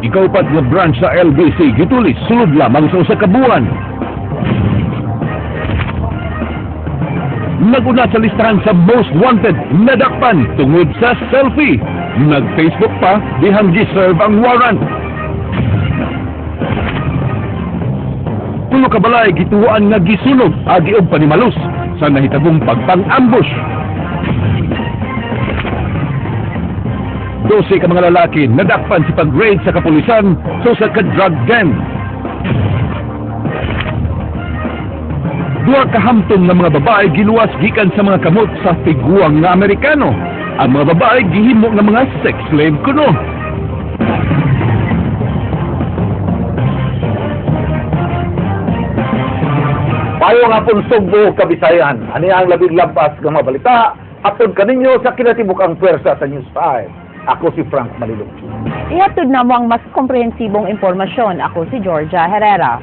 Ikaupat nga branch sa LBC gitulis sulod lamang sa usa ka buwan. Naguna sa listahan sa most wanted, nadakpan tungod sa selfie. Nag-Facebook pa, dihang gi-serve ang warrant. Tulo ka balay gituoan nga gisunog agi og panimalus sa nahitabong pagpang-ambush. 12 ka mga lalaki nadakpan sa pag-raid sa kapulisan sa usa ka drug den. Duha ka hamtong nga mga babae giluwas gikan sa mga kamot sa tiguang nga Amerikano. Ang mga babae gihimo nga mga sex slave kuno. Maayong hapon Sugbo, Kabisayan. Ani ang labing lampas nga mga balita hatod kaninyo sa kinatibuk-ang pwersa sa News 5. Ako si Frank Malilong. Ihatod na mo ang mas komprehensibong impormasyon. Ako si Georgia Herrera.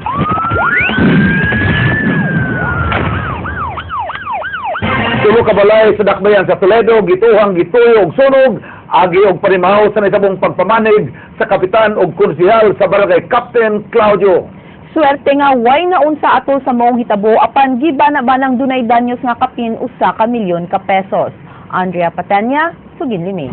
Tulo ka balay sa dakbayan sa Toledo, gituhang gituyo og sunog, agi og panimaw sa nahitabong pagpamanig sa kapitan og konsehal sa barangay Captain Claudio. Swerte nga way na unsa atol sa maong hitabo apan giba na banang dunay danyos nga kapin 1 ka milyon ka pesos. Andrea Patenya, Sugin Limi.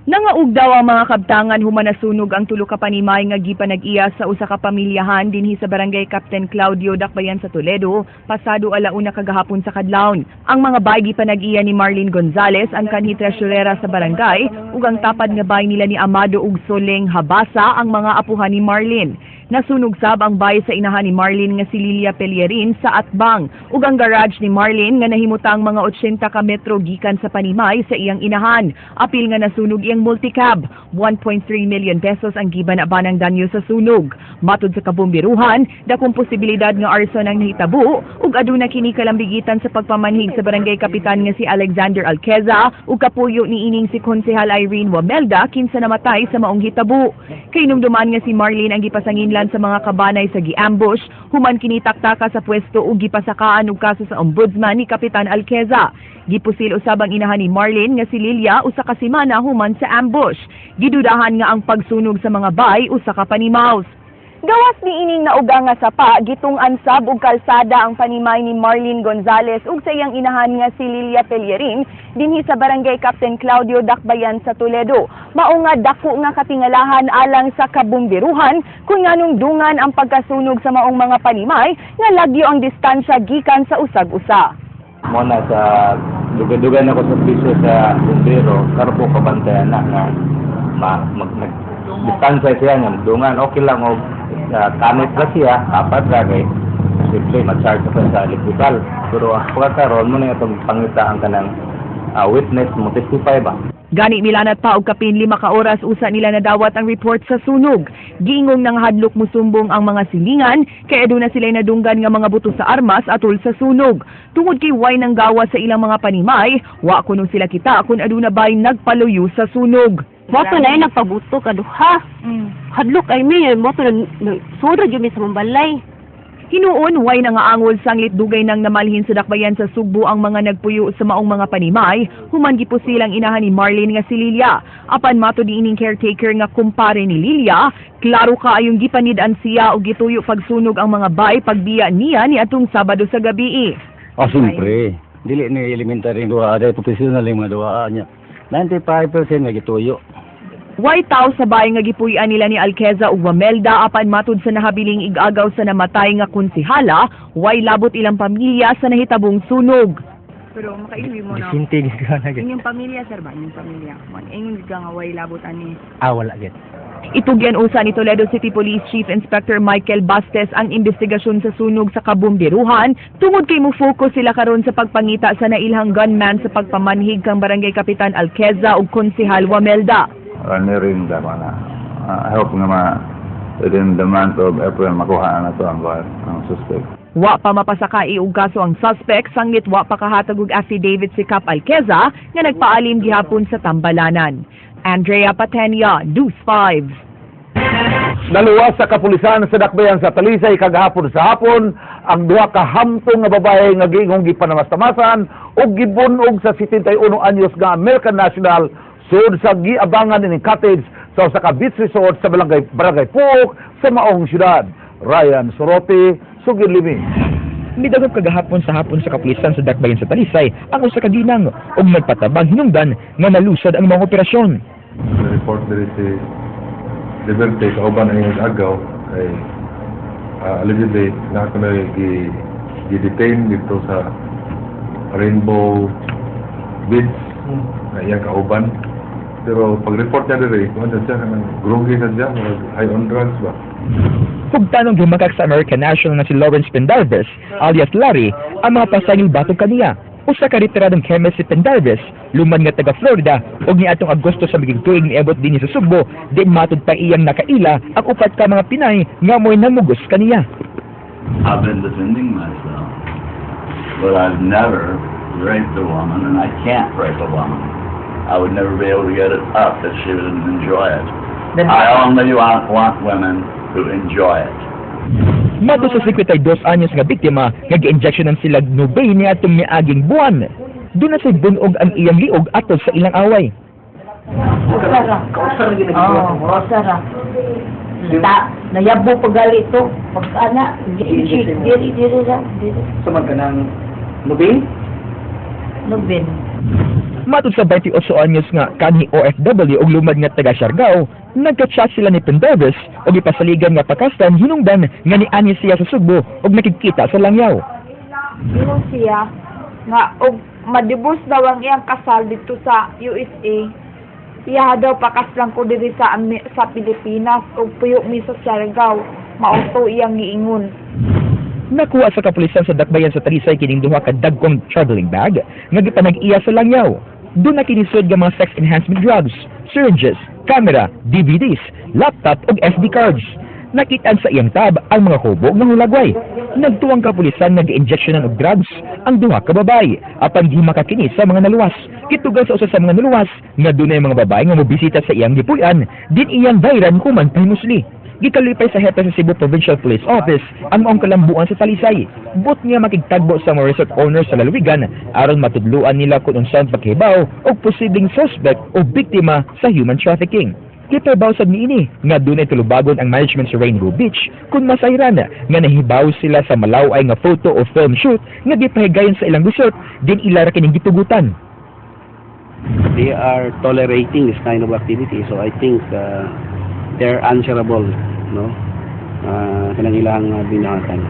Nangaug daw ang mga kabtangan human nasunog ang tulo ka panimay nga gipanag-iya sa usa ka pamilyahan dinhi sa barangay Captain Claudio, Dakbayan sa Toledo, pasado 1:00 kagahapon sa kadlawon. Ang mga bay gipanag-iya ni Marlene Gonzales, ang kanhi treasurera sa barangay, ug ang tapad nga bay nila ni Amado ug Soleng Habasa ang mga apuhan ni Marlene. Nasunog sab ang bay sa inahan ni Marlene nga si Lilia Pellerin sa Atbang ug ang garage ni Marlene nga nahimutang mga 80 ka metro gikan sa panimay sa iyang inahan. Apil nga nasunog iyang multicab. 1.3 million pesos ang giban na banang danyo sa sunog. Matud sa kabumbiruhan, dakong posibilidad nga arson ang nahitabo ug aduna kini kalambigitan sa pagpamanhig sa barangay kapitan nga si Alexander Alqueza ug kapuyo ni ining si Konsehal Irene Wamelda kinsa namatay sa maong hitabo. Kahinumduman nga si Marlene ang gipasanginlan sa mga kabanay sa gi-ambush human kini taktaka sa pwesto ug gipasakaan og kaso sa ombudsman ni Kapitan Alqueza. Gipusil usab ang inahan ni Marlene nga si Lilia usa ka semana human sa ambush. Gidudahan nga ang pagsunog sa mga bay usa ka panimaws. Gawas ni ining nauga nga sapa, gitung-an sab og kalsada ang panimay ni Marlene Gonzales ug sa iyang inahan nga si Lilia Pellerin dinhi sa barangay Captain Claudio, Dakbayan sa Toledo. Mao nga dako nga katingalahan alang sa kabumbiruhan kung nganong dungan ang pagkasunog sa maong mga panimay nga lagyo ang distansya gikan sa usag-usa. Mo na sa duga-duga na ko sa piso sa bumbero, karpo kabantayan na nga ma, mag, mag, distansya siya nga dungan okay lang og kanit ra siya, apat ra kay simple ma-charge pa sa electrical. Pero pagkakaroon mo na itong pangita ang kanang witness mo testify ba. Gani milanat pa og kapin 5 ka oras usa nila nadawat ang report sa sunog. Giingong nang hadlok musumbong ang mga silingan kay aduna sila nadunggan nga mga buto sa armas atol sa sunog. Tungod kay way nang gawa sa ilang mga panimay, wa kuno sila kita kung aduna bay nagpaluyo sa sunog. Moto na yun, nagpabuto ka duha. Hadlok ay mi, moto na sura gyud mi sa mambalay. Hinuon, way nangaangol sanglit dugay nang namalhin sa dakbayan sa Sugbo ang mga nagpuyo sa maong mga panimay, human gipusil ang inahan ni Marlene nga si Lilia. Apan mato di ining caretaker nga kumpare ni Lilia, klaro kaayong gipanid-an siya og gituyo pagsunog ang mga bay pagbiya niya ni atong Sabado sa gabi. Ah, siyempre. Dili ni elementary duha, dahil professional yung mga duha niya. 95% nga gituyo. Way taw sa bahay nga gipuy-an nila ni Alqueza ug Wamelda apan matud sa nahabiling igagaw sa namatay nga konsehala, way labot ilang pamilya sa nahitabong sunog. Pero makailwi mo na. Disinti gid ka na gid. Inyong pamilya sir ba? Inyong pamilya. Ingon gid ka nga way labot ani. Ah, wala gid. Itugyan usa ni Toledo City Police Chief Inspector Michael Bastes ang investigasyon sa sunog sa kabumbiruhan tungod kay mo-focus sila karon sa pagpangita sa nailhang gunman sa pagpamanhig kang Barangay Kapitan Alqueza ug Konsehal Wamelda. Running da na. I hope nga ma within the month of April makuha na to ang suspect. Wa pa mapasakai og kaso ang suspect sanglit wa pa kahatag og affidavit si Cap Alqueza nga nagpaalim gihapon sa tambalanan. Andrea Patenia, News 5. Naluwas sa kapulisan sa dakbayan sa Talisay kagahapon sa hapon ang duha ka hamtong nga babae nga giingong gipanamastamasan ug gibun-og sa 71 anyos nga American national sud sa giabangan ining cottage sa usa ka beach resort sa barangay Pooc sa maong syudad. Ryan Sorote, sugid limi. Midagop kagahapon sa hapon sa kapulisan sa Dakbayan sa Talisay ang usa ka ginang ug nagpatabang hinungdan nga nalusad ang mga operasyon. Report diri si Liberty kauban ang iyang agaw kay allegedly na ako na gi-detain dito sa Rainbow Beach na iyang kauban. Pero pag-report niya diri, kuan siya, kanang groggy sa siya, murag high on drugs ba. Hugtanong gimakak sa American national nga si Lawrence Pendarves alias Larry ang mga pasangil batok kaniya. Usa ka retiradong chemist si Pendarves, luman nga taga Florida, ug niadtong Agosto sa magiging tuig niabot dinhi sa Sugbo, din matud pa iyang nakaila ang upat ka mga Pinay nga mo'y namugos kaniya. I've been defending myself, but I've never raped a woman, and I can't rape a woman. I would never be able to get it up if she didn't enjoy it. I only want women who enjoy it. Matud sa 52 anyos nga biktima nga gi-injectionan sila Nubain niadtong miaging buwan. Duna say bunog ang iyang liog atol sa ilang away. Usara. Oo, usara. Ta, nayabo pa gali to. Pag ana, diri, diri, diri lang, diri. Sumag ka ng Nubain? Nubin. Matud sa 28 anyos nga kanhi OFW ug lumad nga taga Siargao, nagka-chat sila ni Pendarves ug ipasaligan nga pakaslan hinungdan nga niani siya sa Sugbo ug nakigkita sa Langyaw. Ingon siya nga og ma-divorce daw ang iyang kasal dito sa USA. Iya daw pakaslan ko diri sa Pilipinas ug puyo mi sa Siargao. Mao to iyang giingon. Nakuha sa kapulisan sa Dakbayan sa Talisay kining duha ka dagkong traveling bag nga gipanag-iya sa Langyaw. Duna kini sud nga mga sex enhancement drugs, syringes, camera, DVDs, laptop ug SD cards. Nakitaan sa iyang tab ang mga hubo nga hulagway. Nagtuwang kapulisan nga gi-injectionan og drugs ang duha ka babae apan gihimaka kini sa mga naluwas. Gitugan sa usa sa mga naluwas nga dunay mga babae nga mobisita sa iyang gipuy-an din iyang bayran human pahimusli. Gikalipay sa hepe sa Cebu Provincial Police Office ang maong kalambuan sa Talisay. Buot niya makigtagbo sa mga resort owners sa lalawigan aron matudluan nila kung unsaon paghibaw og posibleng suspect o biktima sa human trafficking. Gipahibaw sad niini nga dunay tulubagon ang management sa Rainbow Beach kung masayran nga nahibaw sila sa malaw-ay nga photo o film shoot nga gipahigayon sa ilang resort din ila ra kining gitugutan. They are tolerating this kind of activity. So I think they're answerable, no? Kanang ilang binahatan.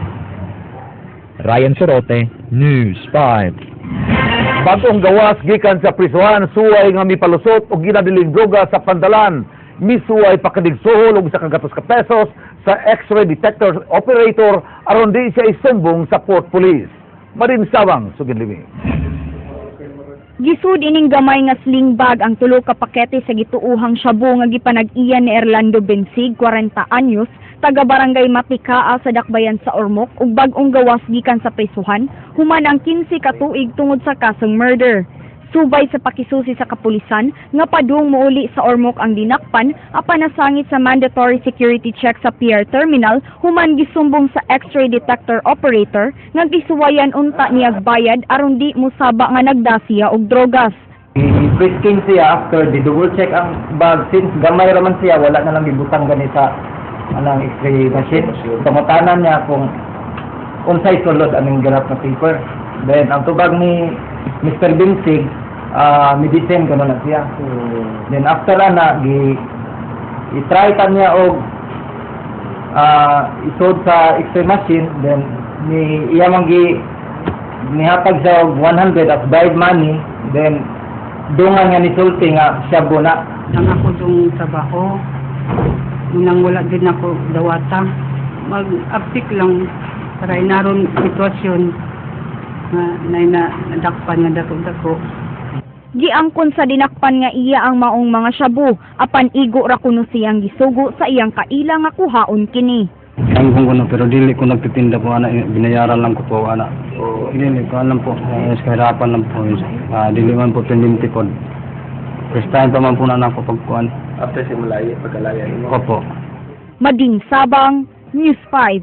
Ryan Sorote, News 5. Bagong gawas gikan sa prisuhan, suway nga mipalusot og ginadiling droga sa Pandalan. Misuway pakadigsuhol og 100 ka pesos sa X-ray detector operator aron di siya isumbong sa Port Police. Marin Sabang, sugid limi. Gisud ining gamay nga sling bag ang tulo ka pakete sa gituohang shabu nga gipanag-iya ni Erlando Bensig, 40 anyos, taga Barangay Matikaa sa Dakbayan sa Ormoc ug bag-ong gawas gikan sa prisuhan human ang 15 ka tuig tungod sa kasong murder. Subay sa pakisusi sa kapulisan nga padung mouli sa Ormoc ang dinakpan apan nasangit sa mandatory security check sa pier terminal human gisumbong sa X-ray detector operator nga gisuwayan unta niyag bayad aron di mosaba nga nagdasiya og drogas. I-frisking siya after di double check ang bag, since gamay raman siya, wala na lang gibutang gani sa anang X-ray machine. Pangutanan niya kung unsay sulod aning ganap na paper. Then ang tubag ni Mr. Binsig, medicine gano'n na siya. Then after ana gi i-try ta niya og isod sa X-ray machine, then ni iya man gi nihatag siya og 100 as bribe money, then dungan nga nisulti nga shabu na. Ang ako dong trabaho, nang wala din ako dawata. Mag-apik lang para inaron sitwasyon nga na na nadakpan nga dako-dako. Giangkon sa dinakpan nga iya ang maong mga shabu apan igo ra kuno siyang gisugo sa iyang kaila nga kuhaon kini. Ang kung kuno, pero dili ko nagtitinda po ana, binayaran lang ko po ana. Dili ko alam po, kahirapan lang po. Dili man po pendente po. First time pa man po na ako pagkuan. After si Malaya, pagkalaya nimo? Opo. Mading Sabang, News 5.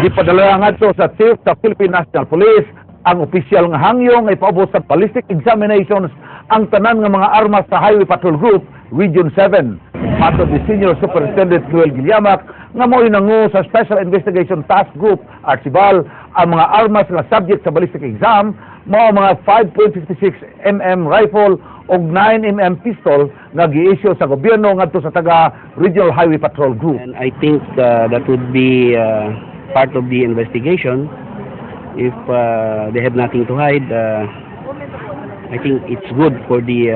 Gipadala ngadto sa Chief sa Philippine National Police ang opisyal nga hangyo nga ipaubos sa ballistic examinations ang tanan nga mga armas sa Highway Patrol Group Region 7. Matod ni Senior Superintendent Noel Gilliamac nga mo'y nangu sa Special Investigation Task Group Archibald, ang mga armas nga subject sa ballistic exam mao ang mga 5.56 mm rifle ug 9 mm pistol nga gi-issue sa gobyerno ngadto sa taga Regional Highway Patrol Group. And I think that would be part of the investigation. If they have nothing to hide, I think it's good for the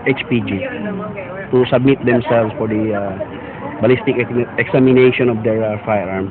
HPG to submit themselves for the ballistic examination of their firearm.